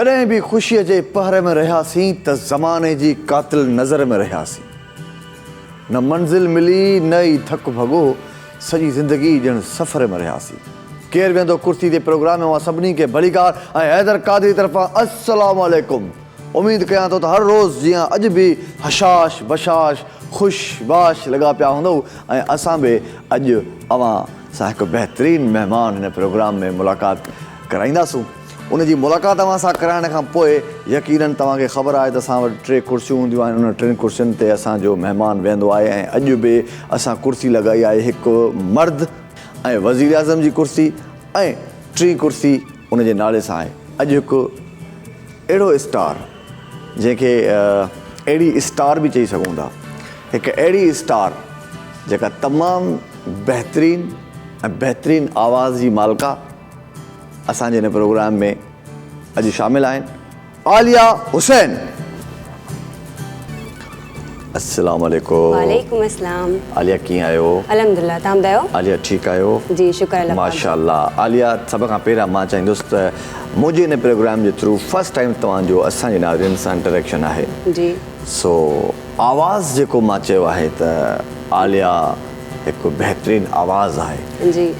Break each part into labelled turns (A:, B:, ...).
A: جڏهن به خوشيء جي پهر ۾ رهياسين ته زماني جي قاتل نظر ۾ رهياسين. نه منزل ملي نه ئي ٿڪ ڀڳو، سڄي زندگي ڄڻ سفر ۾ رهياسين. ڪير ويهندو ڪرسي تي پروگرام ۾ اوهان سڀني کي ڀليڪار ۽ حيدر قادري طرفان السلام عليڪم. اميد ڪيان ٿو ته هر روز جيان اڄ به هشاش بشاش خوش باش لڳا پيا هوندؤ ۽ اسان به اڄ اوهان سان هڪ بهترين مهمان هن پروگرام ۾ ملاقات ڪرائينداسون. ان جي ملاقات اوهان سان ڪرائڻ کان پوء يقينن توهان کي خبر آهي ته اسان وٽ ٽي ڪرسيون هونديون آهن انهن ٽن ڪرسين تي اسان جو مهمان ويهندو آهي ۽ اڄ به اسان ڪرسي لڳائي آهي هڪ مرد ۽ وزيراعظم جي ڪرسي ۽ ٽين ڪرسي ان جي نالي سان آهي اڄ هڪ اهڙو اسٽار جنهن کي اهڙي اسٽار به چئي سگهون ٿا هڪ اهڙي اسٽار جيڪا تمام بهترين ۽ بهترين آواز جي مالڪا اسان جي هن پروگرام ۾ اڄ شامل آهن عاليه حسين. السلام عليڪم.
B: وعليڪم السلام.
A: عاليه ڪيئن آهيو؟
B: الحمدلله توهان ٻڌايو؟
A: عاليه ٺيڪ آهيو؟
B: جي شڪر الله پاڪ جو.
A: ماشاءالله عاليه سڀ کان پهريان مان چاهيندس ته منهنجي هن پروگرام جي ٿرو فرسٽ ٽائيم توهان جو اسان جي ناظرين سان انٽريڪشن آهي.
B: جي.
A: سو آواز جيڪو مان چيو آهي ته عاليه هڪ بهترين آواز آهي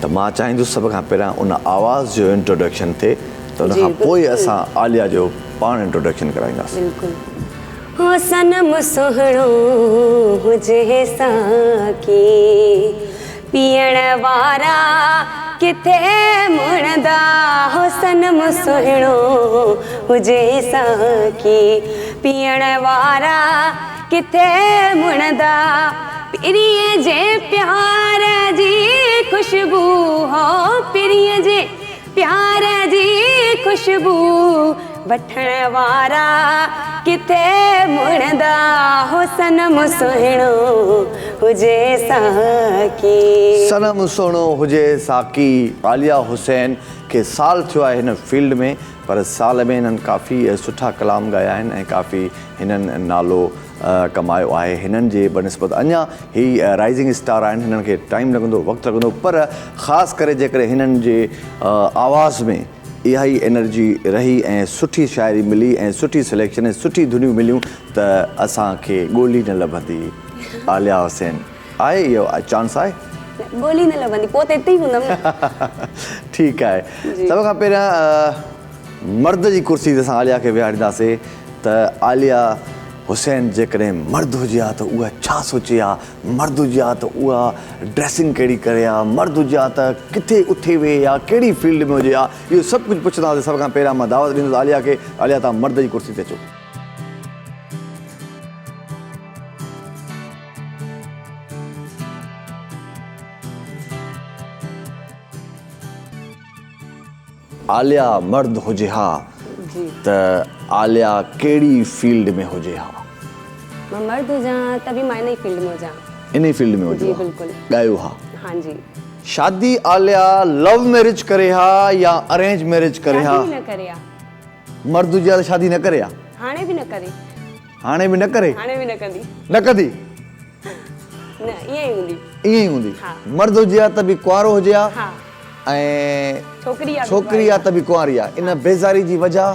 A: ته مان چاهيندس سڀ کان پهريان ان آواز جو انٽروڊڪشن ٿئي ته ان کان پوء اسان عاليه جو پاڻ انٽروڊڪشن ڪرائينداسين.
B: بلڪل. هو صنم سهڻو هجي ساقي پيئڻ وارا ڪٿي مڙندا هو صنم سهڻو هجي ساقي پيئڻ وارا ڪٿي مڙندا پرينء جي پيار جي خوشبو هو پرينء جي پيار جي خوشبو وٺڻ وارا ڪٿي مڙندا هو صنم سهڻو هجي ساقي.
A: صنم سهڻو هجي ساقي. عاليه حسين کي سال ٿيو آهي هن فيلڊ ۾ پر سال ۾ هنن ڪافي سٺا ڪلام ڳايا آهن ۽ ڪافي هنن نالو ڪمايو آهي هنن جي بنسبت اڃا هي رائزنگ اسٽار آهن هنن کي ٽائيم لڳندو وقت لڳندو پر خاص ڪري جيڪڏهن هنن جي آواز ۾ اها ئي انرجي رهي ۽ سٺي شاعري ملي ۽ سٺي سليڪشن ۽ سٺي ڌنيون مليون ته اسان کي ڳولي نه لڀندي عاليه حسين آهي اهو چانس آهي؟
B: نه ڳولي نه لڀندي پوء ته اتي ئي هوندم نه.
A: ٺيڪ آهي سڀ کان پهريان مرد جي ڪرسي تي اسان عاليه کي ويهارينداسي ته عاليه حسين جيڪڏهن مرد هجي ها ته اها ڇا سوچي ها، مرد هجي ها ته اها ڊريسنگ ڪهڙي ڪري ها، مرد هجي ها ته ڪٿي اٿي ويهي ها، ڪهڙي فيلڊ ۾ هجي ها، اهو سڀ ڪجهه پڇنداسين. سڀ کان پهريان مان دعوت ڏيندس عاليه کي، عاليه توهان مرد جي ڪرسي تي اچو. عاليا مرد هجي ها ته عاليا ڪهڙي فيلڊ ۾ هجي ها؟
B: مان مرد هجان ها ته به مان ان ئي فيلڊ ۾ هجان ها.
A: ان ئي فيلڊ ۾ هجو
B: ها. جي بلڪل.
A: ڳايو ها.
B: ها جي.
A: شادي عاليا لو ميرج ڪري ها يا ارينج ميرج ڪري ها؟
B: شادي ئي نه ڪري ها.
A: مرد هجي ها ته شادي نه ڪري ها.
B: هاڻي به نه ڪري.
A: هاڻي به نه ڪري؟
B: هاڻي به نه ڪندي.
A: نه ڪندي؟
B: نه ائين ئي هوندي.
A: ائين ئي هوندي.
B: ها.
A: مرد هجي ها ته به ڪنوارو هجي ها.
B: ها.
A: ۽
B: ڇوڪري آ
A: ڇوڪري آ ته به ڪنواري آ. ان بيزاري جي وجه؟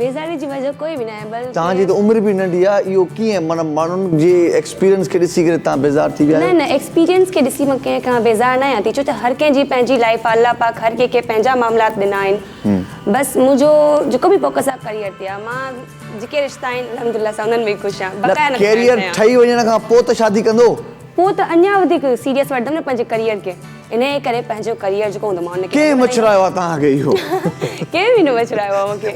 B: بيزاري جي وجه ڪوئي به ناهي بلڪه.
A: توهان جي ته عمر به ننڍي آ اهو ڪيئن معنيٰ ماڻهن جي ايڪسپيرينس کي ڏسي ڪري توهان بيزار ٿي ويا
B: نه
A: آهيو؟
B: نه ايڪسپيرينس کي ڏسي مان ڪنهن کان بيزار ناهيان ٿي ڇو ته هر ڪنهن جي پنهنجي لائيف آ الله پاڪ هر ڪنهن کي پنهنجا معاملات ڏنا آهن بس منهنجو جيڪو به فوڪس آ ڪريئر تي آ مان جيڪي رشتا آهن الحمدلله سان انهن ۾ ئي خوش آهيان
A: نه
B: بقايا نه ٿي
A: ڪيريئر
B: چاهيان.
A: ٺهي وڃڻ کان پوء ته شادي ڪندو.
B: پوء ته اڃا وڌيڪ سيريس وٺندم نه پنهنجي ڪريئر کي انهيء ڪري پنهنجو ڪريئر جيڪو هوندو مان ان کي
A: ڪنهن مڇرايو آهي توهان کي اهو؟
B: ڪنهن به نه مڇرايو آهي مون کي.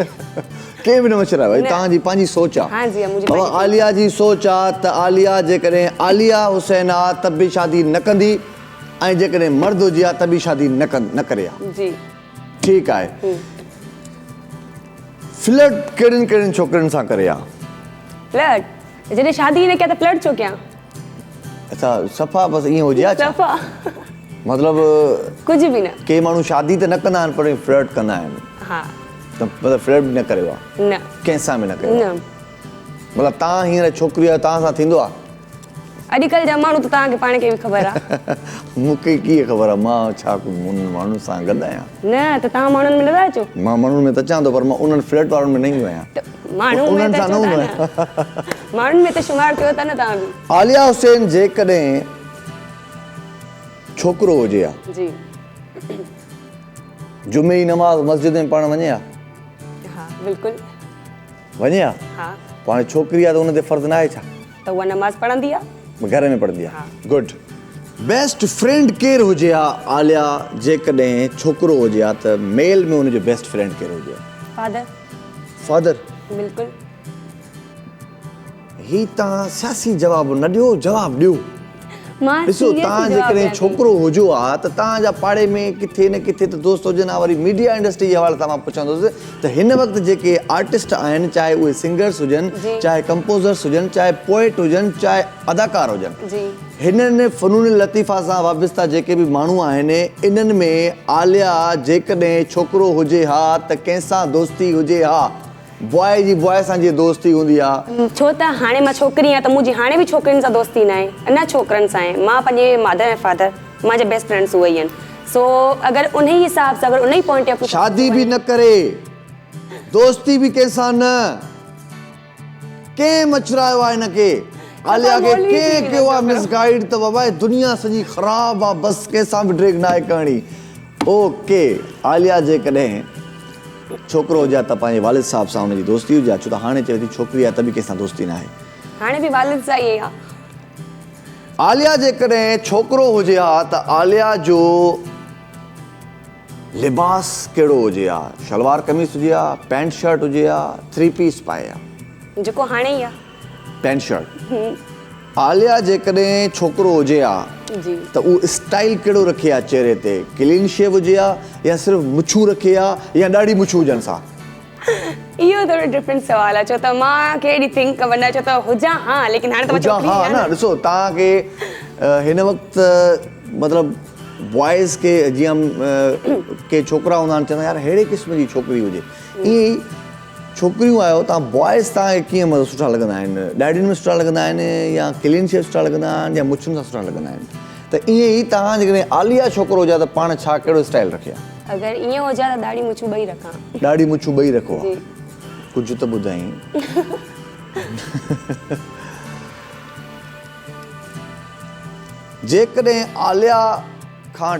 A: ڪنهن به نه مڇرايو آهي توهان جي پنهنجي سوچ آهي.
B: ها جي ها منهنجي
A: بابا
B: پنهنجي سوچ.
A: عاليه جي سوچ آهي ته عاليه جيڪڏهن عاليه حسين آ ته به شادي نه ڪندي ۽ جيڪڏهن مرد هجي ها ته به شادي نه نه ڪري ها.
B: جي.
A: ٺيڪ آهي. فلرٽ ڪهڙين ڪهڙين ڇوڪرين سان ڪري ها؟
B: فلرٽ؟ جڏهن شادي ئي نه ڪيان ته فلرٽ ڇو ڪيان؟
A: اڇا صفا بس ائين هجي ها ڇا؟
B: صفا.
A: مطلب
B: ڪجهه به نه.
A: ڪي ماڻهو شادي ته نه ڪندا آهن پر فلرٽ ڪندا آهن.
B: ها.
A: ته مطلب فلرٽ به نه ڪريو ها؟
B: نه.
A: ڪنهن سان به نه ڪيو ها؟
B: نه.
A: مطلب تان هينئر ڇوڪري آهيو تان سان ٿيندو آ؟
B: اڄڪلهه جا ماڻهو ته توهان کي پاڻ کي به خبر آ.
A: مون کي ڪيئن خبر آ مان ڇا انهن ماڻهن سان گڏ آهيان.
B: نه ته توهان ماڻهن ۾ نٿا اچو.
A: مان ماڻهن ۾ ته اچان ٿو پر مان انهن فليٽ وارن ۾ نه ايندو آهيان.
B: ته ماڻهن ۾ ته اچو ٿا نه. ماڻهن ۾ ته شمار ٿيو ٿا نه توهان به.
A: عاليه حسين جيڪڏهن ڇوڪرو هجي ها.
B: جي.
A: جمعي جي نماز مسجد ۾ پڙهڻ وڃي ها.
B: ها بلڪل.
A: وڃي ها؟
B: ها.
A: پوء هاڻي ڇوڪري آ ته ان تي فرض ناهي ڇا؟
B: ته اها نماز پڙهندي آ.
A: گهر ۾ پڙهندي آ. گڊ. بيسٽ فرينڊ ڪير هجي ها عاليا جيڪڏهن ڇوڪرو هجي ها ته ميل ۾ ان جو بيسٽ فرينڊ ڪير هجي ها؟
B: فادر.
A: فادر؟
B: بلڪل.
A: هي توهان سياسي جواب نه ڏيو جواب ڏيو.
B: مان
A: ڏسو
B: سيريسلي
A: توهان
B: جواب
A: جيڪڏهن
B: ڏيان ٿي.
A: ڇوڪرو هجو ها ته توهان جا پاڙي ۾ ڪٿي نه ڪٿي ته دوست هجن ها وري ميڊيا انڊسٽري جي حوالي سان مان پڇندس ته هن وقت جيڪي آرٽسٽ آهن چاهي اهي سنگرس هجن
B: جي.
A: چاهي ڪمپوزرس هجن چاهي پوئٽ هجن چاهي اداڪار هجن
B: جي.
A: هنن فنون لطيفه سان وابسته جيڪي به ماڻهو آهن انهن ۾ عاليا جيڪڏهن ڇوڪرو هجي ها ته ڪنهن سان دوستي هجي ها؟ بواء جي بواء سان جيئن دوستي هوندي آ.
B: ڇو ته هاڻي مان ڇوڪري آهيان ته منهنجي هاڻي به ڇوڪرين سان دوستي ناهي نه ڇوڪرن سان آهي مان پنهنجي مادر ۽ فادر مان جا بيسٽ فرينڊس اهي ئي آهن سو اگر انهي حساب سان اگر انهي پوائنٽ آف ويو سان
A: شادي به نه ڪري دوستي به ڪنهن سان نه ڪنهن مڇرايو آ هن کي عاليا کي ڪنهن ڪيو آ مس گائيڊ ته بابا هي دنيا سڄي خراب آ بس ڪنهن سان به ڊريگ ناهي ڪرڻي اوڪي عاليا جيڪڏهن ڇوڪرو هجي ها ته پنهنجي والد صاحب سان هن جي دوستي هجي ها ڇو ته هاڻي چوي ٿي ڇوڪري آهي ته به ڪنهن سان دوستي ناهي.
B: هاڻي به والد سان ئي آهيان.
A: عاليا جيڪڏهن ڇوڪرو هجي ها ته عاليا جو لباس ڪهڙو هجي ها شلوار قميص هجي ها پينٽ شرٽ هجي ها ٿري پيس پائي ها.
B: جيڪو هاڻي ئي آهي.
A: Pant shirt. عاليا جيڪڏهن ڇوڪرو هجي ها ته اهو اسٽائيل ڪهڙو رکي ها چهري تي ڪلين شيو هجي ها يا صرف مڇون رکي ها يا ڏاڙهي مڇون هجنس ها.
B: اهو ٿورو ڊفرنٽ سوال آهي ڇو ته مان کي اهڙي ٿنڪ خبر ناهي ڇو ته هجان ها ليڪن هاڻي ته مان
A: هجان
B: ڇوڪري
A: ها
B: آهيان
A: نه
B: نه.
A: ڏسو توهان کي هن وقت مطلب بوائز کي جيئن ڪي ڇوڪرا هوندا آهن چوندا آهن يار ههڙي قسم جي ڇوڪري هجي ائين ئي ڇوڪريون آهيو توهان بوائز توهان کي ڪيئن مطلب سٺا لڳندا آهن ڏاڙهين ۾ سٺا لڳندا آهن يا ڪلين شيو سٺا لڳندا آهن يا مڇن سان سٺا لڳندا آهن ته ائين ئي توهان جيڪڏهن عاليا ڇوڪرو هجي ها ته پاڻ ڇا ڪهڙو اسٽائل رکي ها.
B: اگر ائين هجي ها ته ڏاڙهي مڇون ٻئي رکان.
A: ڏاڙهي مڇون ٻئي رکو ها.
B: جي.
A: ڪجهه ته ٻڌائين. جيڪڏهن عاليا کان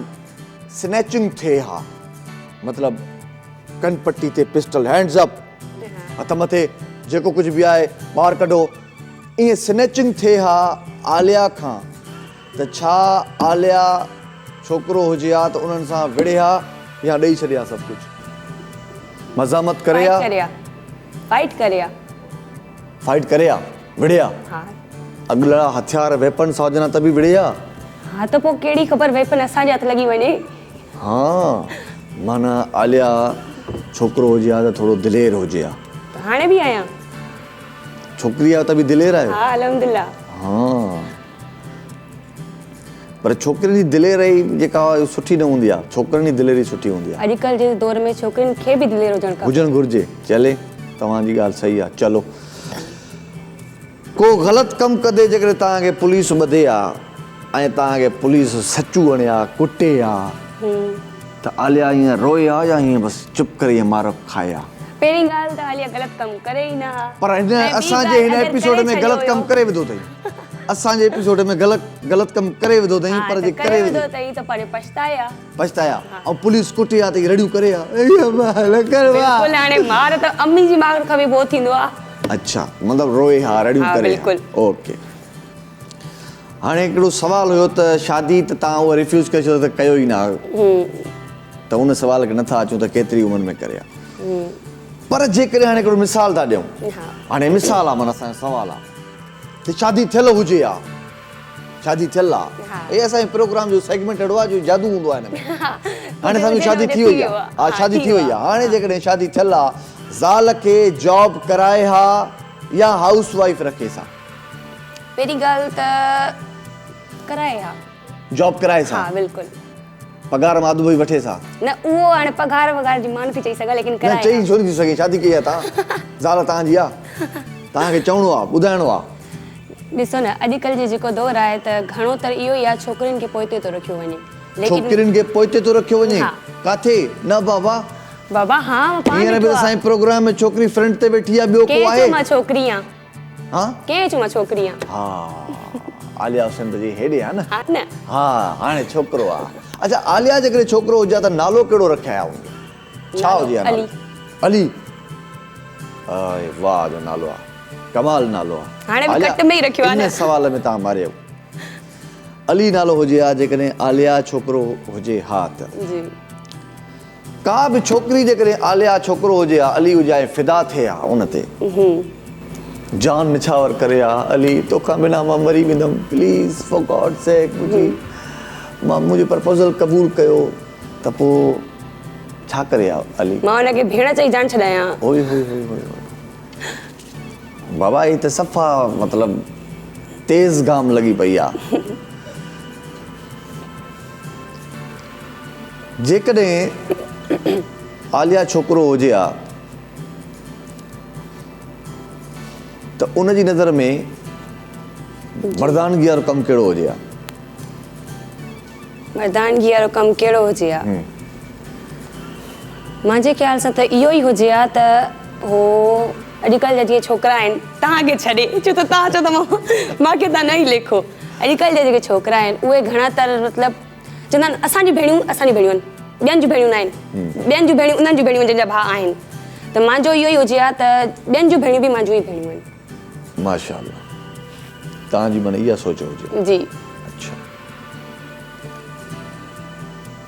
A: سنيچنگ ٿئي ها مطلب ڪن پٽي تي پسٽل هينڊز اپ هٿ مٿي جيڪو ڪجهه به آهي ٻاهر ڪڍو ائين سنيچنگ ٿئي ها عاليا کان ته ڇا عاليا ڇوڪرو هجي ها ته انهن سان وڙهي ها يا ڏئي ڇڏي ها سڀ ڪجهه مزاحمت ڪري ها
B: فائٽ ڪري ها
A: فائٽ ڪري ها وڙهي ها اڳلڙا هٿيار ويپنس هجن ها ته به وڙهي ها
B: ها ته پوء ڪهڙي خبر ويپن اسان جي هٿ لڳي وڃي.
A: ها معنيٰ عاليا ڇوڪرو هجي ها ته ٿورو دلير هجي ها.
B: ته هاڻي به آهيان.
A: ڇوڪري آهيو ته به دلير آهيو؟
B: ها الحمدلله.
A: ها پر ڇوڪرين جي دليري جيڪا سٺي نه هوندي آهي ڇوڪرن جي دليري سٺي هوندي آهي.
B: اڄڪلهه جي دور ۾ ڇوڪرين کي به دلير هجڻ کپي.
A: هجڻ گهرجي چلي توهان جي ڳالهه صحيح آهي چلو. ڪو غلط ڪم ڪندي جيڪڏهن توهان کي پوليس ٻڌي ها ۽ توهان کي پوليس سچو هڻي ها ڪٽي ها ته عاليا ائين روئي ها يا ائين بس چپ ڪري ائين مار کائي ها؟
B: پهرين ڳالهه ته عاليا غلط ڪم ڪري ئي نه ها.
A: پر هن اسان جي هن ايپيسوڊ ۾ غلط ڪم ڪري وڌو اٿئي. اسان جي ايپيسوڊ ۾ غلط غلط ڪم ڪري وڌو اٿئي پر جي ڪري
B: وڌو اٿئي ته پنهنجو پڇتائي ها.
A: پڇتائي ها ۽ پوليس ڪٽي ها ته رڙيون ڪري ها.
B: بلڪل هاڻي مار ته امي جي مار کان به پوء ٿيندو آ.
A: اڇا مطلب روئي ها رڙيون ڪري ها اوڪي هاڻي هڪڙو سوال هيو ته شادي ته تان اهو ريفيوز ڪري ڇڏيو ته ڪيو ئي نه ته ان سوال کي نٿا اچون ته ڪيتري عمر ۾ ڪري ها پر جيڪڏهن هاڻي هڪڙو مثال ٿا ڏيون هاڻي مثال آ معنيٰ اسان جو سوال آ ته شادي ٿيل هجي ها شادي ٿيل آ هي اسان جي پروگرام جو سيگمينٽ اهڙو آ جو جادو هوندو آ هن ۾ هاڻي سمجهو شادي ٿي وئي آ ها شادي ٿي وئي آ هاڻي جيڪڏهن شادي ٿيل آ زال کي جاب ڪرائي ها يا هائوس وائيف رکيس ها؟
B: پهرين ڳالهه ته ڪرائي ها.
A: جاب ڪرائيس ها؟
B: ها بلڪل.
A: پگهار مان اڌ به وٺيس ها؟
B: نه اهو هاڻي پگهار وگهار جي مان نٿي چئي سگهان ليڪن ڪرائي ها.
A: نه چئي ڇو نٿي سگهين شادي ڪئي آ تان زال تان جي آ تان کي چوڻو آ ٻڌائڻو آ.
B: ڏسو نه اڄڪلهه جي جيڪو دور آهي ته گهڻو تر اهو ئي آهي ڇوڪرين کي پوئتي ٿو رکيو وڃي ليڪن
A: ڇوڪرين کي پوئتي ٿو رکيو وڃي
B: ها.
A: ڪاٿي نه بابا.
B: بابا ها مان پاڻ
A: هينئر
B: ڏٺو
A: به
B: آ.
A: سائين پروگرام ۾ ڇوڪري فرنٽ تي ويٺي آ ٻيو ڪو
B: ڪنهن
A: آهي.
B: چيو مان ڇوڪري آن.
A: ها.
B: ڪنهن چيو مان ڇوڪري آن.
A: ها عاليا حسين ته جي هيڏي آ نه.
B: ها نه.
A: ها هاڻي ڇوڪرو آ. اڇا عاليا جيڪڏهن ڇوڪرو هجي ها ته نالو ڪهڙو رکيا ها ان جو. ڇا هجي ها نالو؟
B: علي.
A: علي. اي واه جو نالو آ. ڪمال نالو آ.
B: هاڻي به ڪٽ ۾ ئي رکيو آ نه.
A: ان سوال ۾ توهان ماريو. علي نالو هجي ها جيڪڏهن عاليا ڇوڪرو هجي ها ته.
B: جي.
A: ڪا به ڇوڪري جيڪڏهن عاليا ڇوڪرو هجي ها علي هجي ها ۽ فدا ٿئي ها ان تي. جان نڇاور ڪري ها علي توکان بنا مان مري ويندم پليز فار گاڊ سيڪ منهنجي مان منهنجو پرپوزل قبول ڪيو ته پوء ڇا ڪري ها علي.
B: مان ان کي ڀيڻ چئي جان ڇڏايان ها.
A: هوئي هوئي هوئي هوئي هوئي بابا هي ته صفا مطلب تيز گام لڳي پئي آ. جيڪڏهن عاليا ڇوڪرو هجي ها ته ان جي نظر ۾ مردانگي وارو ڪم ڪهڙو هجي ها؟
B: مردانگي وارو ڪم ڪهڙو هجي ها؟ منهنجي خيال سان ته اهو ئي هجي ها ته هو اڄڪلهه جا جيئن ڇوڪرا آهن توهان کي ڇڏي ڇو ته توهان چئو ٿا مان کي توهان نه ئي ليکو اڄڪلهه جا جيڪي ڇوڪرا آهن اهي گهڻا تر مطلب چوندا آهن اسان جون ڀيڻيون اسان جون ڀيڻيون آهن ٻين جون ڀيڻيون نه آهن ٻين جون ڀيڻيون انهن جون ڀيڻيون آهن جن جا ڀاء آهن ته منهنجو اهو ئي هجي ها ته ٻين جون ڀيڻيون به منهنجون ئي ڀيڻيون آهن.
A: ماشاء الله توهان جي معنيٰ اها سوچ هجي ها.
B: جي.
A: اڇا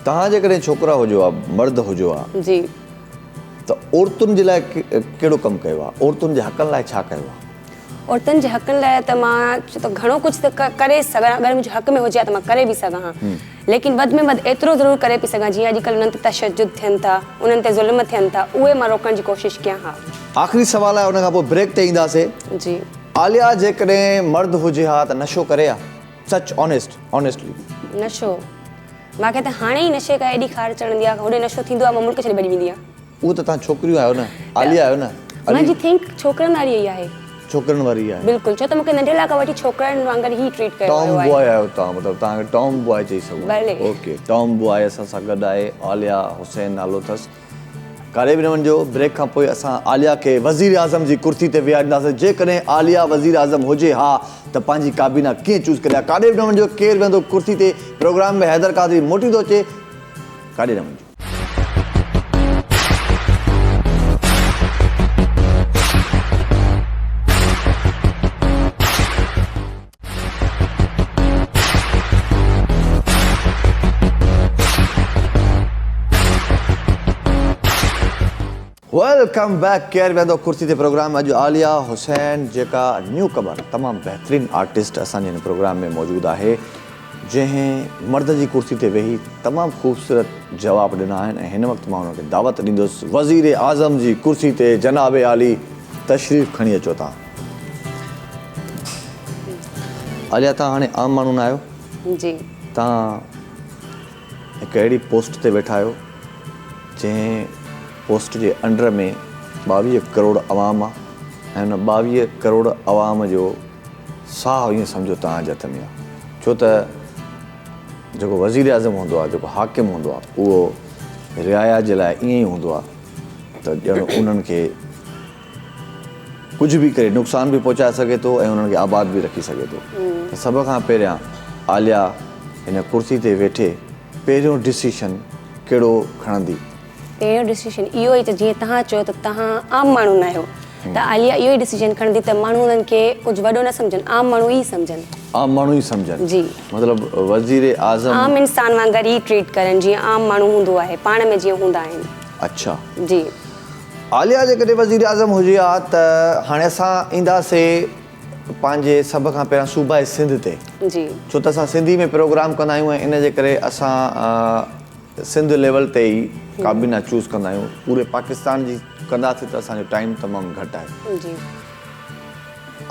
A: توهان جيڪڏهن ڇوڪرا هجو ها مرد هجو ها.
B: جي.
A: ته عورتن جي لاء ڪهڙو ڪم ڪيو ها عورتن جي حقن لاء ڇا ڪيو ها.
B: عورتن جي حقن لاء ته مان ڇو ته گهڻو ڪجهه ته ڪري سگهان اگر منهنجي حق ۾ هجي ها ته مان ڪري به سگهان ها ليڪن وڌ ۾ وڌ ايترو ضرور ڪري پئي سگهان جيئن اڄڪلهه انهن تي تشدد ٿين ٿا انهن تي ظلم ٿين ٿا اهي مان روڪڻ جي ڪوشش ڪيان ها.
A: آخري سوال آهي ان کان پوء بريڪ تي اينداسي.
B: جي.
A: عاليا جيڪڏهن مرد هجي ها ته نشو ڪري ها؟ سچ آنيسٽ آنيسٽلي.
B: نشو مان کي ته هاڻي ئي نشي کان ايڏي خار چڙهندي آهي هوڏي نشو ٿيندو آهي مان ملڪ ڇڏي ڀڄي ويندي آهيان.
A: اهو ته توهان ڇوڪريون آهيو نه عاليا آهيو نه.
B: منهنجي ٿنڪ ڇوڪرن واري ئي آهي.
A: ڇوڪرن واري ئي آهي.
B: بلڪل ڇو ته مونکي ننڍي لاء کان وٺي ڇوڪرن وانگر ئي ٽريٽ ڪيو ويو آهي.
A: ٽام بواء آهيو توهان مطلب توهان کي ٽام بواء چئي سگهون ٿا.
B: ڀلي.
A: اوڪي ٽام بواء اسان سان گڏ آهي عاليا حسين نالو اٿس. ڪاڏي به نه وڃجو بريڪ کان پوء اسان عاليا کي وزيراعظم جي ڪرسي تي ويهارينداسين جيڪڏهن عاليا وزيراعظم هجي ها ته پنهنجي ڪابينا ڪيئن چوز ڪري ها ڪاڏي به نه وڃجو ڪير ويهندو ڪرسي تي پروگرام ۾ حيدر قادري موٽي ٿو اچي ڪاڏي نه وڃجو. Welcome back ڪير ويندو ڪرسي تي پروگرام اڄ عاليه حسين جيڪا نيو ڪمر تمام بهترين آرٽسٽ اسان جي هن پروگرام ۾ موجود آهي جنهن مرد جي ڪرسي تي ويهي تمام خوبصورت جواب ڏنا آهن ۽ هن وقت مان هن کي دعوت ڏيندس وزير اعظم جي ڪرسي تي جناب عالي تشريف کڻي اچو تان عاليه تان هاڻي عام ماڻهو نه آهيو
B: جي
A: تان هڪ اهڙي پوسٽ تي ويٺا آهيو جنهن پوسٽ جي انڊر ۾ 22 ڪروڙ عوام آ ۽ ان 22 ڪروڙ عوام جو ساهه ائين سمجهو توهان جي هٿ ۾ آ ڇو ته جيڪو وزير اعظم هوندو آ جيڪو حاڪم هوندو آ اهو رعايا جي لاء ائين ئي هوندو آ ته ڄڻ انهن کي ڪجهه به ڪري نقصان به پهچائي سگهي ٿو ۽ انهن کي آباد به رکي سگهي ٿو ته سڀ کان پهريان عاليا هن ڪرسي تي ويٺي پهريون ڊسيشن ڪهڙو کڻندي؟
B: پهريون ڊسيشن اهو ئي ته جيئن توهان چيو ته توهان عام ماڻهو ناهيو ته عاليا اهو ئي ڊسيشن کڻندي ته ماڻهو انهن کي ڪجهه وڏو نه سمجهن عام ماڻهو ئي سمجهن.
A: عام ماڻهو ئي سمجهن
B: جي.
A: مطلب وزير اعظم.
B: عام انسان وانگر ئي ٽريٽ ڪرن جيئن عام ماڻهو هوندو آهي پاڻ ۾ جيئن هوندا آهن.
A: اڇا.
B: جي.
A: عاليا جيڪڏهن وزيراعظم هجي ها ته هاڻي اسان اينداسي پنهنجي سڀ کان پهريان صوبائي سنڌ تي
B: جي.
A: ڇو ته اسان سنڌي ۾ پروگرام ڪندا آهيون ۽ ان جي ڪري اسان سنڌ ليول تي ئي ڪابينا چوز ڪندا آهيون پوري پاڪستان جي ڪنداسي ته اسان جو ٽائيم تمام گهٽ آهي.
B: جي.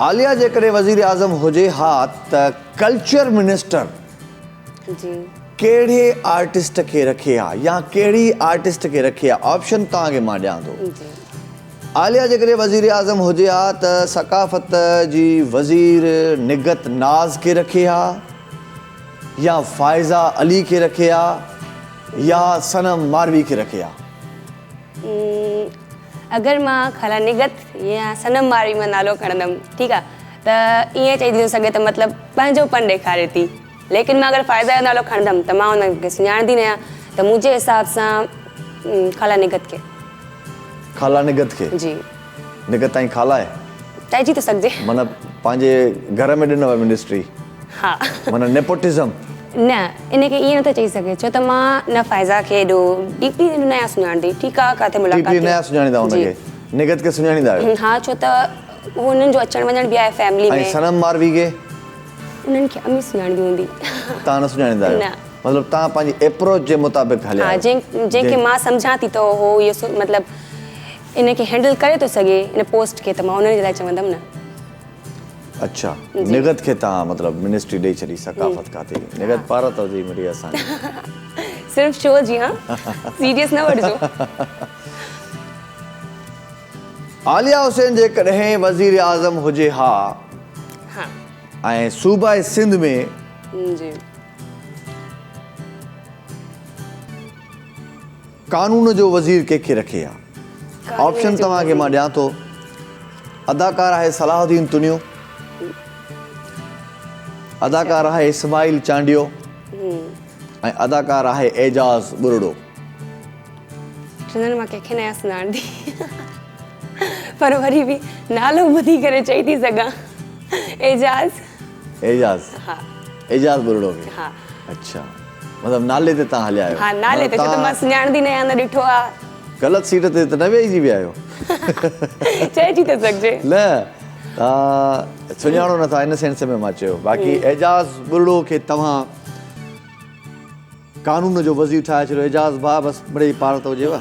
A: عاليا جيڪڏهن وزيراعظم هجي ها ته ڪلچر منسٽر
B: جي.
A: ڪهڙي آرٽسٽ کي رکي ها يا ڪهڙي آرٽسٽ کي رکي ها آپشن توهان کي مان ڏيان ٿو.
B: جي.
A: عاليه جيڪڏهن وزيراعظم هجي ها ته ثقافت جي وزير نگهت ناز کي رکي ها يا فائزه علي کي رکي ها يا صنم ماروي کي رکي ها؟
B: اگر مان خالا نگهت يا صنم ماروي مان نالو کڻندم ٺيڪ آ ته ائين چئي ٿي سگهي ته مطلب پنهنجو پن ڏيکاري ٿي ليڪن مان اگر فائزه جو نالو کڻندم ته مان ان کي سڃاڻندي نه آهيان ته منهنجي حساب سان خالا نگهت کي.
A: خالا نگهت کي؟
B: جي.
A: نگهت تائين خالا آهي؟
B: چئجي ٿو سگهجي.
A: معنيٰ پنهنجي گهر ۾ ڏنو منسٽري؟
B: ها.
A: معنيٰ نيپوٽزم؟
B: نه ان کي ائين نٿو چئي سگهي ڇو ته مان نه فائزه کي ايڏو ڊيپلي نه آهيان سڃاڻندي ٺيڪ آهي ڪاٿي ملاقات
A: ڊيپلي نه آهيان سڃاڻيندا ان کي نگهت کي سڃاڻيندا آهيو؟
B: ها ڇو ته هنن جو اچڻ وڃڻ به آهي فيملي ۾.
A: ۽ صنم ماروي کي؟
B: انهن کي امي سڃاڻندي هوندي.
A: توهان نه سڃاڻيندا آهيو؟
B: نه.
A: مطلب توهان پنهنجي ايپروچ جي مطابق هليا
B: آهيو. ها جنهن کي مان سمجهان ٿي ته هو اهو مطلب ان کي هينڊل ڪري ٿو سگهي ان پوسٽ کي ته مان انهن جي لاء چوندم نه.
A: اڇا نگهت کي توهان مطلب منسٽري ڏئي ڇڏي ثقافت کاتي جي. نگهت پارت هجي مڙئي اسان جي.
B: صرف شو جي ها سيريس نه وٺجو.
A: عاليه حسين جيڪڏهن وزيراعظم هجي ها ۽ صوبائي سنڌ ۾ قانون جو وزير ڪنهن کي رکي ها؟ آپشن توهان کي مان ڏيان ٿو. اداڪار آهي صلاح الدين تنيو، اداڪار آهي اسماعيل چانڊيو ۽ اداڪار آهي اعجاز ٻرڙو.
B: ٽنهن مان ڪنهن کي ناهيان سڃاڻندي پر وري به نالو ٻڌي ڪري چئي ٿي سگهان اعجاز.
A: اعجاز؟
B: ها.
A: اعجاز ٻرڙو کي؟
B: ها.
A: اڇا مطلب نالي تي تان هليا آهيو.
B: ها نالي تي ڇو ته مان سڃاڻندي نه آهيان نه ڏٺو آ.
A: غلط سيٽ تي ته نه ويهجي ويا آهيو.
B: چئجي ٿو سگهجي.
A: نه تان سڃاڻو نه ٿا ان سينس ۾ مان چيو باقي اعجاز ٻرڙو کي توهان قانون جو وزير ٺاهي ڇڏيو اعجاز ڀاء بس مڙئي پارت هجيو.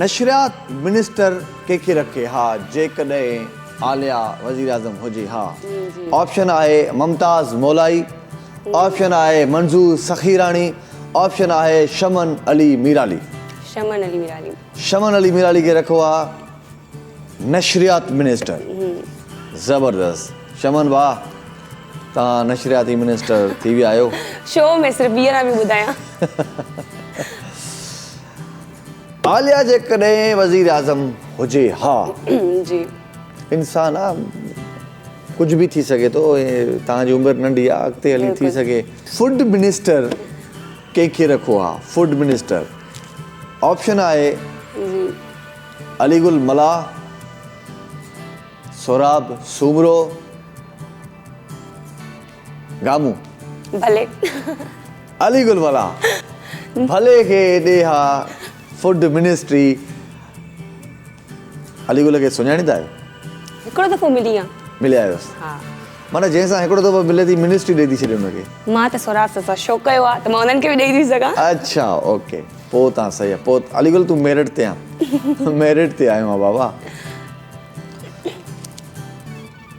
A: نشريات منسٽر ڪنهن کي رکي ها جيڪڏهن عاليه وزيراعظم هجي ها؟ آپشن آهي ممتاز مولائي، آپشن آهي منظور سخيراڻي، آپشن آهي شمن علي ميرالي.
B: شمن علي ميرالي.
A: شمن علي ميرالي کي رکو ها. نشريات منسٽر زبردست شمن ڀاء توهان نشرياتي منسٽر ٿي ويا آهيو.
B: شو ۾ صرف ٻيهر به ٻڌايان.
A: عاليه جيڪڏهن وزيراعظم هجي ها.
B: جي.
A: انسان آ ڪجهه به ٿي سگهي ٿو توهان جي عمر ننڍي آ اڳتي هلي ٿي سگهي. فوڊ منسٽر ڪنهن کي رکو ها فوڊ منسٽر آپشن آهي.
B: جي.
A: علي گل ملاح، سهراب سومرو، گامون.
B: ڀلي.
A: علي گل ملاح ڀلي کي ڏي ها فوڊ منسٽري. علي گل کي سڃاڻيندا آهيو؟
B: هڪڙو دفعو ملي آهيان.
A: مليا آهيوس؟
B: ها.
A: معنيٰ جنهن سان هڪڙو دفعو ملي ٿي منسٽري ڏئي ٿي ڇڏي ان کي.
B: مان ته سهراب سان شو ڪيو آهي ته مان انهن کي به ڏئي ٿي سگهان.
A: اڇا اوڪي. پوء تان صحيح آ پوء علي گل تون ميرٽ تي آن ميرٽ تي آيو آن بابا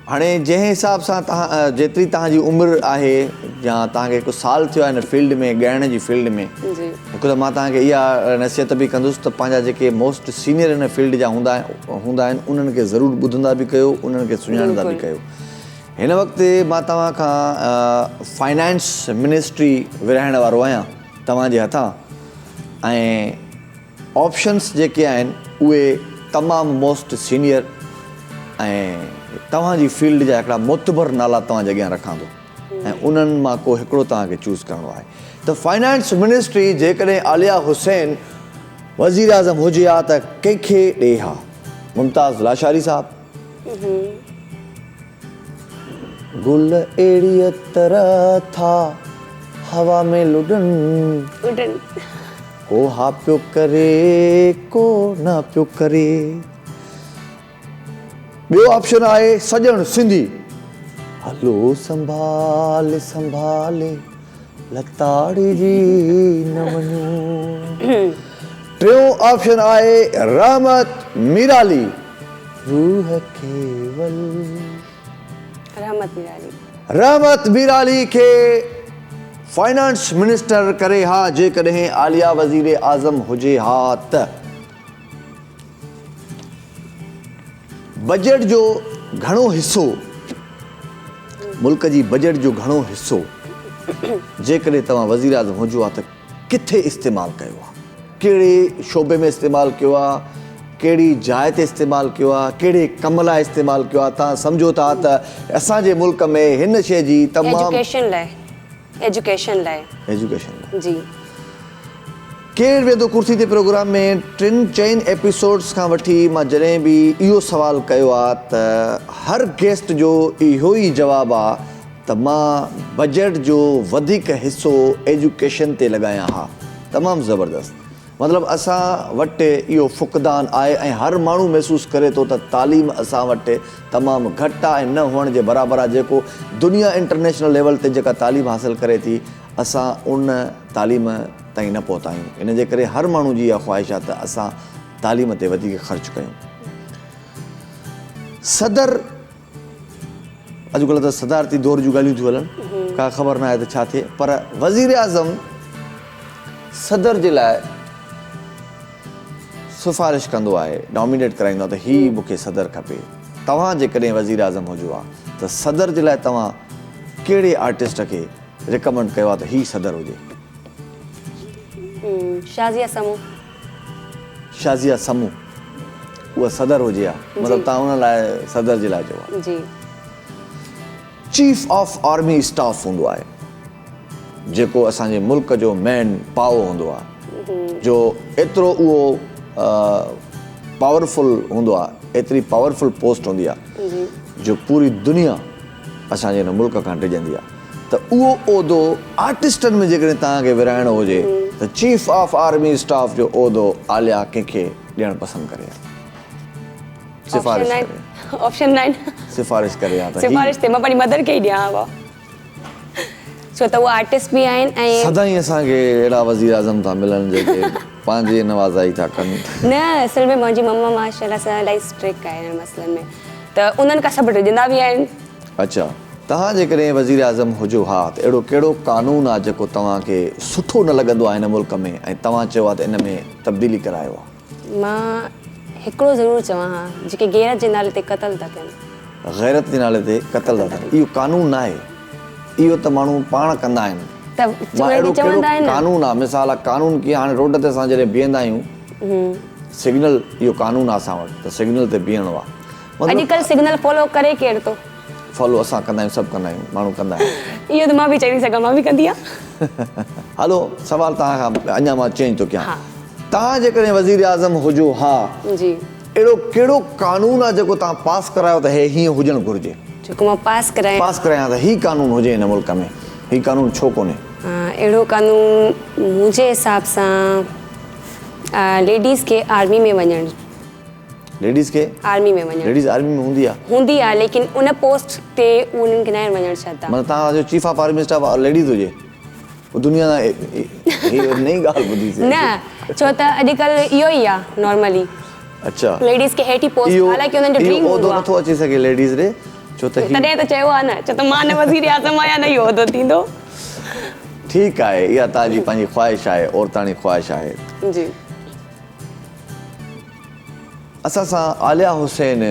A: هاڻي جنهن حساب سان تهان جيتري تهان جي عمر آهي يا تهان کي هڪ سال ٿيو آهي هن فيلڊ ۾ ڳائڻ جي فيلڊ ۾ هڪ ته مان تهان کي اها نصيحت به ڪندس ته پنهنجا جيڪي موسٽ سينيئر هن فيلڊ جا هوندا هوندا آهن انهن کي ضرور ٻڌندا به ڪيو انهن کي سڃاڻندا به ڪيو هن وقت مان توهان کان فائنانس منسٽري ورهائڻ وارو آهيان توهان جي هٿان ۽ آپشنس جيڪي آهن اهي تمام موسٽ سينيئر ۽ توهان جي فيلڊ جا هڪڙا معتبر نالا توهان جي اڳيان رکان ٿو ۽ انهن مان ڪو هڪڙو توهان کي چوز ڪرڻو آهي ته فائنانس منسٽري جيڪڏهن عاليه حسين وزيراعظم هجي ها ته ڪنهن کي ڏي ها؟ ممتاز لاشاري صاحب. گل اهڙيء طرح ٿا هوا ۾ لڏن. ڪو ها پيو ڪري ڪو نه پيو ڪري. ٻيو آپشن آهي سڄڻ سنڌي. هلو سنڀالي سنڀالي لتاڙجي نه وڃون. ٽيون آپشن آهي رحمت ميرالي. روح کي ول.
B: رحمت ميرالي.
A: رحمت ميرالي کي فائنانس منسٽر ڪري ها جيڪڏهن عاليه وزير اعظم هجي ها ته. بجيٽ جو گهڻو حصو ملڪ جي بجيٽ جو گهڻو حصو جيڪڏهن توهان وزيراعظم هجو ها ته ڪٿي استعمال ڪيو ها؟ ڪهڙي شعبي ۾ استعمال ڪيو ها؟ ڪهڙي جاء تي استعمال ڪيو ها؟ ڪهڙي ڪم لاء استعمال ڪيو ها؟ توهان سمجهو ٿا ته اسان جي ملڪ ۾ هن شيء جي تمام.
B: ايجوڪيشن لاء ايجوڪيشن لاء.
A: ايجوڪيشن لاء.
B: جي.
A: ڪير ويندو ڪرسي تي پروگرام ۾ ٽن چئن ايپيسوڊز کان وٺي مان جڏهن به اهو سوال ڪيو آ ته هر گيسٽ جو اهو ئي جواب آ ته مان بجيٽ جو وڌيڪ حصو ايجوڪيشن تي لڳايان ها تمام زبردست مطلب اسان وٽ اهو فقدان آهي ۽ هر ماڻهو محسوس ڪري ٿو ته تعليم اسان وٽ تمام گهٽ آ ۽ نه هئڻ جي برابر آ جيڪو دنيا انٽرنيشنل ليول تي جيڪا تعليم حاصل ڪري ٿي اسان ان تعليم تائين نه پهتا آهيون ان جي ڪري هر ماڻهو جي اها خواهش آهي ته اسان تعليم تي وڌيڪ خرچ ڪيون. صدر اڄڪلهه ته صدارتي دور جون ڳالهيون ٿيون هلن ڪا خبر ناهي ته ڇا ٿئي پر وزيراعظم صدر جي لاء سفارش ڪندو آهي نامينيٽ ڪرائيندو آهي ته هي مون کي صدر کپي توهان جيڪڏهن وزيراعظم هجو ها ته صدر جي لاء توهان ڪهڙي آرٽسٽ کي ريڪمنڊ ڪيو آهي ته هي صدر هجي.
B: شازيه سمون.
A: شازيه سمون اها صدر هجي ها مطلب توهان ان لاء صدر جي لاء چيو آهي.
B: جي.
A: چيف آف آرمي اسٽاف هوندو آهي جيڪو اسان جي ملڪ جو مين پائو هوندو آهي جو ايترو اهو پاورفل هوندو آهي ايتري پاورفل پوسٽ هوندي آهي جو پوري دنيا اسان جي هن ملڪ کان ڊڄندي آهي ته اهو عهدو آرٽسٽن ۾ جيڪڏهن توهان کي ورهائڻو هجي ته چيف آف آرمي اسٽاف جو عهدو عاليا ڪنهن کي ڏيڻ پسند ڪري ها؟ سفارش ڪري
B: آپشن ناهن.
A: سفارش ڪري ها ته هي.
B: سفارش تي مان پنهنجي مدر کي ئي ڏيان ها ڇو ته هو آرٽسٽ به آهن ۽.
A: سدائين اسان کي اهڙا وزيراعظم ٿا ملن جيڪي پنهنجي نوازائي ٿا ڪن.
B: نه اصل ۾ منهنجي مما ماشاءالله سان الاهي اسٽرڪ آهي انهن مسئلن ۾ ته انهن کان سڀ ڊڄندا به آهن.
A: اڇا توهان جيڪڏهن وزيراعظم هجو ها ته اهڙو ڪهڙو قانون آ جيڪو توهان کي سٺو نه لڳندو آ هن ملڪ ۾ ۽ توهان چيو آ ته ان ۾ تبديلي ڪرايو آ؟
B: مان هڪڙو ضرور چوان ها جيڪي غيرت جي نالي تي قتل ٿا ڪن.
A: غيرت جي نالي تي قتل ٿا ڪن اهو قانون ناهي اهو ته ماڻهو پاڻ ڪندا آهن.
B: ته
A: مان اهڙو
B: چوندا
A: ڪهڙو
B: آهن نه.
A: قانون آ مثال آ قانون ڪيئن هاڻي روڊ تي اسان جڏهن بيهندا آهيون سگنل اهو قانون آ اسان وٽ ته سگنل تي بيهڻو آ.
B: اڄ ڪلھ سگنل فالو ڪري ڪير ٿو.
A: فالو اسان ڪندا آهيون سڀ ڪندا آهيون ماڻهو ڪندا آهن.
B: اهو ته مان به چئي ٿي سگهان مان به ڪندي آهيان.
A: هلو سوال توهان کان اڃا مان چينج ٿو ڪيان توهان جيڪڏهن وزير اعظم هجو ها
B: جي
A: اهڙو ڪهڙو قانون آهي جيڪو توهان پاس ڪرايو ته هي هيئن هجڻ گهرجي.
B: جيڪو مان پاس ڪرايان.
A: پاس ڪرايان ته هي قانون هجي هن ملڪ ۾ هي قانون ڇو ڪونهي.
B: اهڙو قانون منهنجي حساب سان ليڊيز کي آرمي ۾ وڃڻ.
A: ليڊيز کي
B: آرمي ۾ وڃڻ.
A: ليڊيز آرمي ۾ هوندي آ.
B: هوندي آ ليڪن ان پوسٽ تي انهن کي ناهي وڃڻ ڇڏدا.
A: معنيٰ توهان جو chief of army staff ladies هجي پوء دنيا هي نئين ڳالهه ٻڌي سي.
B: نه ڇو ته اڄڪلهه اهو ئي آ نارملي.
A: اڇا.
B: ليڊيز کي هيٺ ئي پوسٽ حالانڪه انهن جو ڊريم هوندو
A: آ. اهو عهدو نٿو اچي سگهي ليڊيز ڏي ڇو ته هي.
B: تڏهن ته چيو آ نه ڇو ته مان نه وزير اعظم آهيان نه اهو عهدو ٿيندو.
A: ٺيڪ آهي اها توهان جي پنهنجي خواهش آهي عورتاڻي خواهش آهي.
B: جي.
A: اسان سان عاليه حسين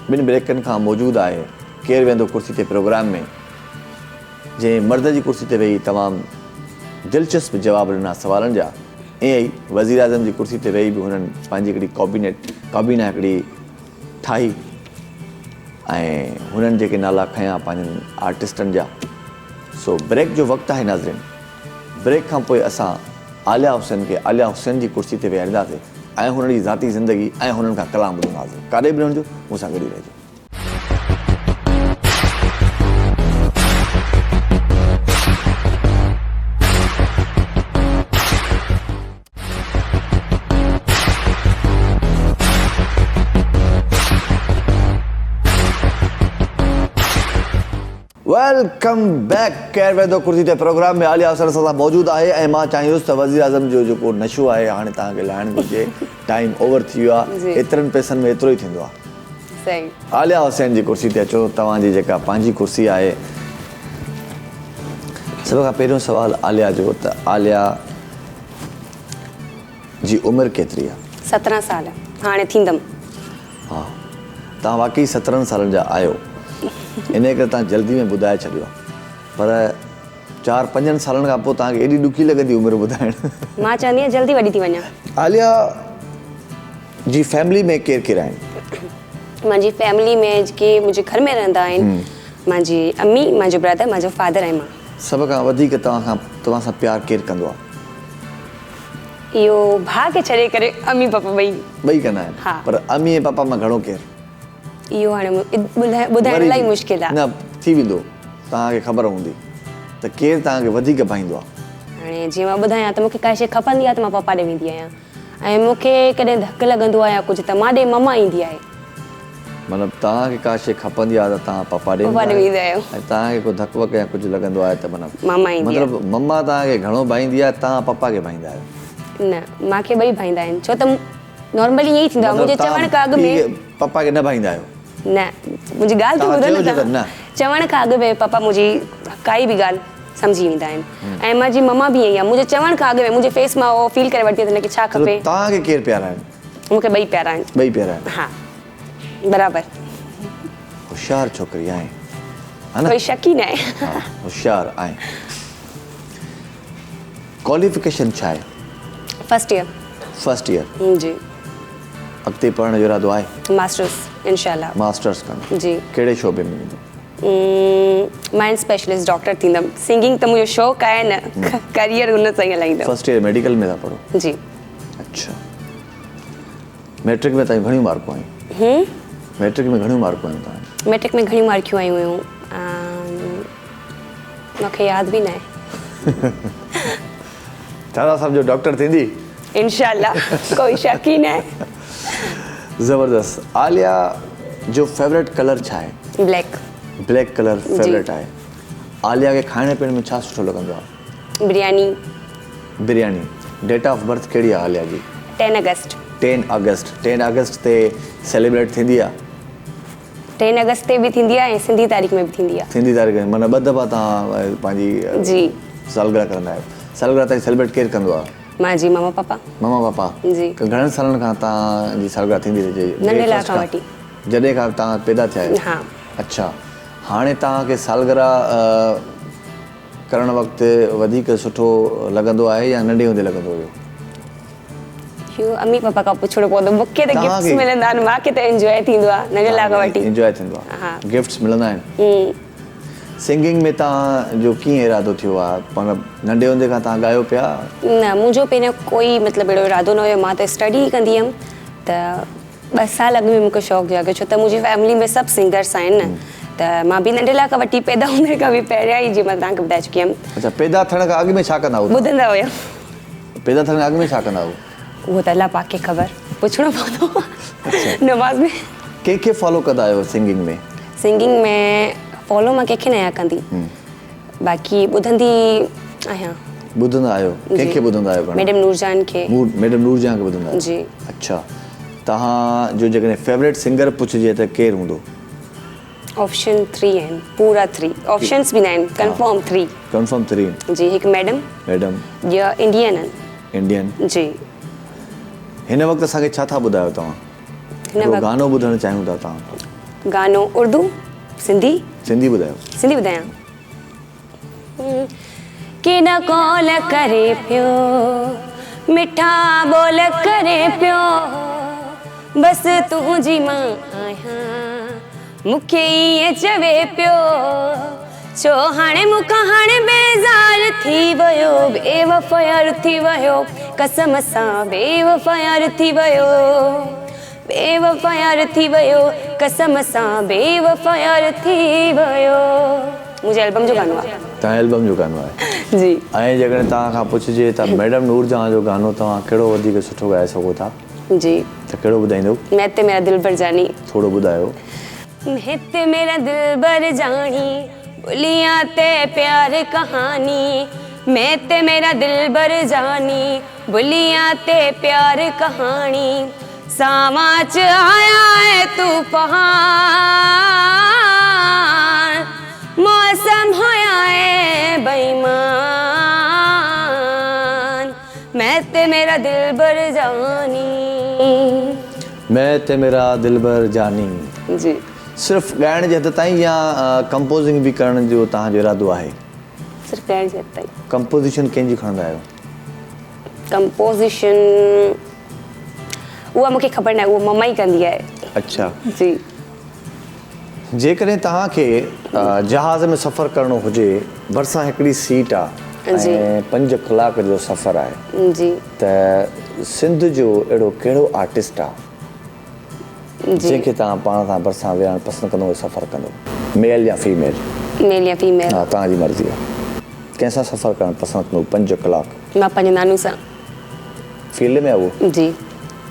A: ٻن بريڪن کان موجود آهي ڪير ويندو ڪرسي تي پروگرام ۾ جنهن مرد جي ڪرسي تي ويهي تمام دلچسپ جواب ڏنا سوالن جا ائين ئي وزيراعظم جي ڪرسي تي ويهي به هنن پنهنجي هڪڙي ڪابينيٽ ڪابينا هڪڙي ٺاهي ۽ هنن جيڪي نالا کنيا پنهنجن آرٽسٽن جا سو بريڪ جو وقت آهي ناظرين بريڪ کان پوء اسان عاليه حسين کي عاليه حسين جي ڪرسي تي ويهارينداسين ۽ هنن جي ذاتي زندگي ۽ هنن کان ڪلام ٻڌنداسين. ڪاڏي به نه وڃجو، مون سان گڏ ئي رهجو. Welcome back ڪير ويندو ڪرسي تي پروگرام ۾ عاليه حسن اسان سان موجود آهي ۽ مان چاهيندس ته وزيراعظم جو جيڪو نشو آهي هاڻي توهان کي لاهڻ گهرجي ٽائيم اوور ٿي ويو آهي ايترن پئسن ۾ ايترو ئي ٿيندو آهي عاليه حسين جي ڪرسي تي اچو توهان جي جيڪا پنهنجي ڪرسي آهي سڀ کان پهريون سوال عاليه جو ته عاليه جي عمر ڪيتري آهي؟
B: 17 سال هاڻي ٿيندم.
A: ها توهان واقعي سترهن سالن جا آهيو انهي ڪري توهان جلدي ۾ ٻڌائي ڇڏيو آهي پر چار پنجن سالن کان پوء توهان کي ايڏي ڏکي لڳندي عمر ٻڌائڻ.
B: مان چوندي آهيان جلدي وڏي ٿي وڃان.
A: عاليه جي فيملي ۾ ڪير ڪير آهن؟
B: منهنجي فيملي ۾ جيڪي منهنجي گهر ۾ رهندا آهن منهنجي امي منهنجو برادر منهنجو فادر ۽ مان.
A: سڀ کان وڌيڪ توهان کان توهان سان پيار ڪير ڪندو آهي؟
B: اهو ڀاء کي ڇڏي ڪري امي پاپا ٻئي.
A: ٻئي ڪندا آهن
B: ها.
A: پر امي ۽ پاپا مان گهڻو ڪير؟
B: اهو هاڻي ٻڌائڻ الاهي مشڪل آهي.
A: نه ٿي ويندو توهان کي خبر هوندي ته ڪير توهان کي وڌيڪ ڀائيندو آهي.
B: هاڻي جيئن مان ٻڌايان ته مون کي ڪائي شيء کپندي آهي ته مان پاپا ڏي ويندي آهيان ۽ مون کي ڪڏهن ڌڪ لڳندو آهي يا ڪجهه ته مان ڏي مما ايندي آهي.
A: مطلب توهان کي ڪا شيء کپندي آهي ته توهان پاپا ڏي ويندا آهيو ۽ توهان کي ڪو ڌڪ وڪ يا ڪجهه لڳندو آهي ته معنيٰ
B: ماما ايندي آهي.
A: مطلب مما توهان کي گهڻو ڀائيندي آهي توهان پاپا کي ڀائيندا آهيو.
B: نه مان کي ٻئي ڀائيندا آهن ڇو ته نارملي ائين ئي ٿيندو آهي منهنجي چوڻ کان اڳ ۾.
A: پپا کي نه ڀائيندا آهيو.
B: نه منهنجي ڳالهه ته ٻڌو نه توهان چوڻ کان اڳ ۾ پپا منهنجي ڪائي به ڳالهه سمجهي ويندا آهن ۽ منهنجي مما به ائين ئي آهي منهنجي چوڻ کان اڳ ۾ منهنجي فيس مان اهو فيل ڪري وٺندي آهي ته هن کي ڇا کپي.
A: توهان کي ڪير پيارا آهن؟
B: مون کي ٻئي پيارا آهن.
A: ٻئي پيارا آهن.
B: ها برابر.
A: هوشيار ڇوڪري آهين ها نه.
B: ڪوئي شڪ ئي ناهي.
A: ها هوشيار آهين. ڪواليفڪيشن ڇا آهي؟
B: First year.
A: First year.
B: جي.
A: اڳتي پڙهڻ جو ارادو آهي؟
B: ماسٽرس انشاء الله.
A: ماسٽرس ڪرڻ.
B: جي.
A: ڪهڙي شعبي ۾ ويندو؟
B: مائنڊ اسپيشلسٽ ڊاڪٽر ٿيندم. سنگنگ ته منهنجو شوق آهي نه ڪريئر ان سان ئي هلائيندم.
A: فرسٽ ايئر ميڊيڪل ۾ ٿا پڙهو؟
B: جي.
A: اڇا. ميٽرڪ ۾ تائين گهڻيون مارڪون آيون؟ ميٽرڪ ۾ گهڻيون مارڪون آيون توهان؟
B: ميٽرڪ ۾ گهڻيون مارڪيون آيون هيون مون کي ياد به ناهي.
A: ڇا ٿا سمجهو ڊاڪٽر ٿيندي؟
B: انشاء الله ڪوئي شڪ ئي ناهي.
A: زبردست عاليه جو فيورٽ ڪلر ڇا آهي؟
B: بليڪ.
A: بليڪ ڪلر فيورٽ آهي. عاليه کي کائڻ پيئڻ ۾ ڇا سٺو لڳندو آهي؟
B: Biryani.
A: Biryani. Date of birth ڪهڙي آهي عاليه جي؟
B: 10 آگسٽ.
A: 10 آگسٽ 10 آگسٽ تي سيليبريٽ ٿيندي آهي؟
B: 10 آگسٽ تي به ٿيندي آهي ۽ سنڌي تاريخ ۾ به ٿيندي آهي.
A: سنڌي تاريخ ۾ معنيٰ ٻه دفعا توهان پنهنجي
B: جي
A: سالگرهه ڪرندا آهيو. سالگرهه تائين سيليبريٽ ڪير ڪندو آهي؟
B: منهنجي ماما پاپا.
A: ماما پاپا.
B: جي.
A: گهڻن سالن کان توهان جي سالگرهه ٿيندي ٿي اچي؟
B: ننڍي لاء کان وٺي.
A: جڏهن کان توهان پيدا ٿيا آهيو؟
B: ها.
A: اڇا هاڻي توهان کي سالگرهه ڪرڻ وقت وڌيڪ سٺو لڳندو آهي يا ننڍي هوندي لڳندو هيو؟
B: اهو امي پاپا کان پڇڻو پوندو. مون کي ته گفٽس ملندا آهن مان کي ته انجواء ٿيندو آهي ننڍي لاء کان وٺي.
A: انجواء ٿيندو آهي. گفٽس ملندا آهن. سنگنگ ۾ توهان جو ڪيئن ارادو ٿيو آهي؟ مطلب ننڍي هوندي کان توهان ڳايو پيا؟
B: نه منهنجو پهريان ڪوئي مطلب اهڙو ارادو نه هيو مان ته اسٽڊي ئي ڪندي هيم ته ٻه سال اڳ ۾ مونکي شوق جاڳيو ڇو ته منهنجي فيملي ۾ سڀ سنگرس آهن نه ته مان به ننڍي لاء کان وٺي پيدا هوندي کان به پهريان ئي جيئن مان توهان کي ٻڌائي چڪي هيم.
A: اڇا پيدا ٿيڻ کان اڳ ۾ ڇا ڪندا هئو؟
B: ٻڌندا هيم.
A: پيدا ٿيڻ کان اڳ ۾ ڇا ڪندا هئو؟
B: اهو ته الله پاڪ کي خبر پڇڻو پوندو نماز ۾.
A: ڪنهن کي فالو ڪندا آهيو سنگنگ ۾؟
B: سنگنگ ۾ فالو مان ڪنهن کي نه آهيان ڪندي باقي ٻڌندي آهيان.
A: ٻڌندا آهيو ڪنهن کي ٻڌندا آهيو گهڻو؟
B: ميڊم نورجهان کي.
A: ميڊم نورجهان کي ٻڌندا آهيو؟
B: جي.
A: اڇا توهان جو جيڪڏهن فيوريٽ سنگر پڇجي ته ڪير هوندو؟
B: آپشن ٿري آهن پورا ٿري آپشنس به ناهن ڪنفرم ٿري.
A: ڪنفرم ٿري
B: جي هڪ ميڊم.
A: ميڊم.
B: ٻيا انڊين آهن.
A: انڊين.
B: جي.
A: هن وقت اسان کي ڇا ٿا ٻڌايو توهان؟
B: هن وقت
A: گانو ٻڌڻ چاهيون ٿا توهان کان.
B: گانو اردو سنڌي.
A: سنڌي ٻڌايو.
B: سنڌي ٻڌايان. ڪي نه ڪول ڪري پيو مٺا ٻول ڪري پيو بس تنهنجي مان آهيان مون کي ائين چوي پيو ڇو هاڻي مون کان هاڻي بيزار ٿي ويو بيوفا يار ٿي ويو قسم سان بيوفا يار ٿي ويو بيوفا يار ٿي ويو قسم سان بيوفا يار ٿي ويو منهنجي البم جو گانو آهي.
A: توهان البم جو گانو آهي.
B: جي.
A: ۽ جيڪڏهن توهان کان پڇجي ته ميڊم نورجهان جو گانو توهان ڪهڙو وڌيڪ سٺو ڳائي سگهو ٿا؟
B: جي.
A: ته ڪهڙو ٻڌائيندو؟
B: مين تي ميرا دلبر جاني.
A: ٿورو ٻڌايو.
B: مين تي ميرا دلبر جاني بوليان تي پيار ڪهاني مين تي ميرا دلبر جاني بوليان تي پيار ڪهاڻي ساوان چ آيا اي طوفان موسم هيا اي بيمان مين تي ميرا دلبر جاني.
A: مين تي ميرا دلبر جاني.
B: جي.
A: صرف ڳائڻ جي حد تائين يا ڪمپوزنگ به ڪرڻ جو توهان جو ارادو آهي؟
B: صرف ڳائڻ جي حد تائين.
A: ڪمپوزيشن ڪنهن جي کڻندا آهيو؟
B: ڪمپوزيشن اها مونکي خبر ناهي اهو مما ئي ڪندي آهي.
A: اڇا.
B: جي.
A: جيڪڏهن توهان کي جهاز ۾ سفر ڪرڻو هجي ڀرسان هڪڙي سيٽ آ ۽ 5 ڪلاڪ جو سفر آهي ته سنڌ جو اهڙو ڪهڙو آرٽسٽ آ جنهن کي توهان پاڻ سان ڀرسان ويهارڻ پسند ڪندو ۽ سفر ڪندو ميل يا فيميل؟
B: ميل يا فيميل.
A: ها توهان جي مرضي آ ڪنهن سان سفر ڪرڻ پسند ڪندو 5 ڪلاڪ؟
B: مان پنهنجي نانو سان.
A: فيلڊ ۾ آ اهو؟
B: جي.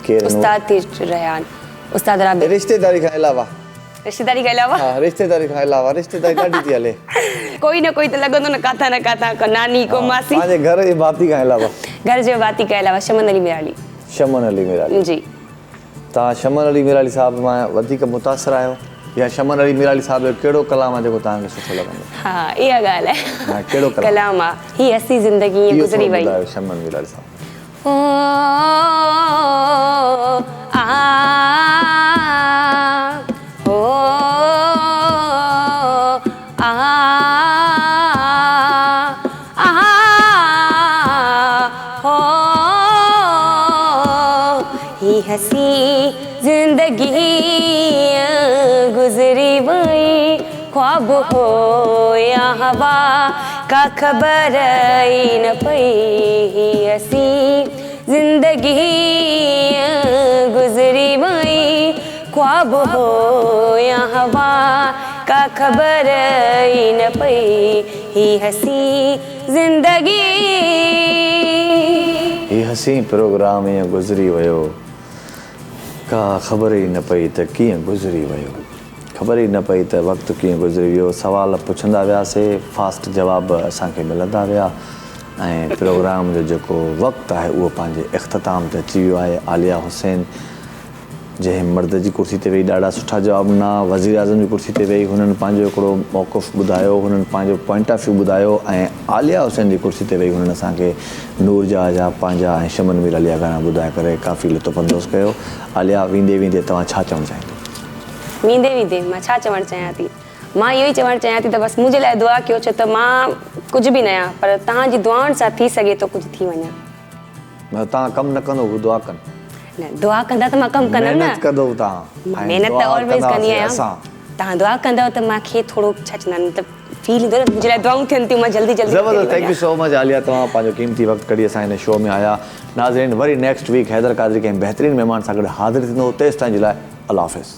A: ڪير آهن اهو؟
B: استاد ٿي رهيا آهن. استاد رابع.
A: رشتيداري کان علاوه.
B: رشتيداري کان علاوه.
A: ها رشتيداري کان علاوه رشتيداري ڏاڍي ٿي هلي.
B: ڪوئي نه ڪوئي ته لڳندو نه ڪاٿان نه ڪاٿان ڪو ناني ڪو ماسي.
A: پنهنجي گهر جي ڀاتي کان علاوه.
B: گهر جي ڀاتي کان علاوه شمن علي ميرالي.
A: شمن علي ميرالي.
B: جي.
A: توهان شمن علي ميرالي صاحب مان وڌيڪ متاثر آهيو يا شمن علي ميرالي صاحب جو ڪهڙو ڪلام آهي جيڪو توهان کي سٺو لڳندو
B: آهي؟ ها اها ڳالهه آهي.
A: ها ڪهڙو ڪلام؟
B: ڪلام آ هي حسين زندگي ائين گذري وئي.
A: اهو ٿورو ٻڌايو شمن ميرالي صاحب.
B: او آ او آ آ هو هي حسين زندگي ائين گذري وئي خواب هو يا هوا ڪا خبر ئي نه پئي هي حسين زندگي ائين گذري وئي خواب هو يا هوا ڪا خبر ئي نه پئي هي حسين زندگي.
A: هي حسين پروگرام ائين گذري ويو ڪا خبر ئي نه پئي ته ڪيئن گذري ويو. خبر ئي نه پئي ته وقت ڪيئن گذري ويو. سوال پڇندا وياسي، فاسٽ جواب اسان کي ملندا ويا ۽ پروگرام جو جيڪو وقت آهي اهو پنهنجي اختتام تي اچي ويو آهي. عاليه حسين جنهن مرد جي ڪرسي تي ويهي ڏاڍا سٺا جواب ڏنا، وزيراعظم جي ڪرسي تي ويهي هنن پنهنجو هڪڙو موقف ٻڌايو، هنن پنهنجو پوائنٽ آف ويو ٻڌايو ۽ عاليه حسين جي ڪرسي تي ويهي هنن اسان کي نور جهان جا پنهنجا ۽ شمن مير علي جا گانا ٻڌائي ڪري ڪافي لطف اندوز ڪيو. عاليه ويندي ويندي توهان ڇا چوڻ چاهيندو؟
B: ويندي ويندي مان ڇا چوڻ چاهيان ٿي؟ مان اهو ئي چوڻ چاهيان ٿي ته بس منهنجي لاء دعا ڪيو ڇو ته مان ڪجهه به نه آهيان پر توهان جي دعائن سان ٿي سگهي ٿو ڪجهه ٿي وڃان.
A: مطلب توهان ڪم نه ڪندو هو دعا ڪن.
B: نه دعا ڪندا ته مان ڪم ڪندم نه.
A: محنت ڪندو توهان.
B: مان محنت ته آلويز ڪندي آهيان. توهان دعا ڪندؤ ته مان کي ٿورو ڇا چوندا آهن مطلب فيل ايندو نه منهنجي لاء دعائون ٿين ٿيون مان جلدي جلدي
A: زبردست thank you so much Aliya توهان پنهنجو قيمتي وقت ڪڍي اسان هن شو ۾ آيا ناظرين وري نيڪسٽ ويڪ حيدر قادري ڪنهن بهترين مهمان سان گڏ حاضر ٿيندو تيستائين جي لاء الله حافظ.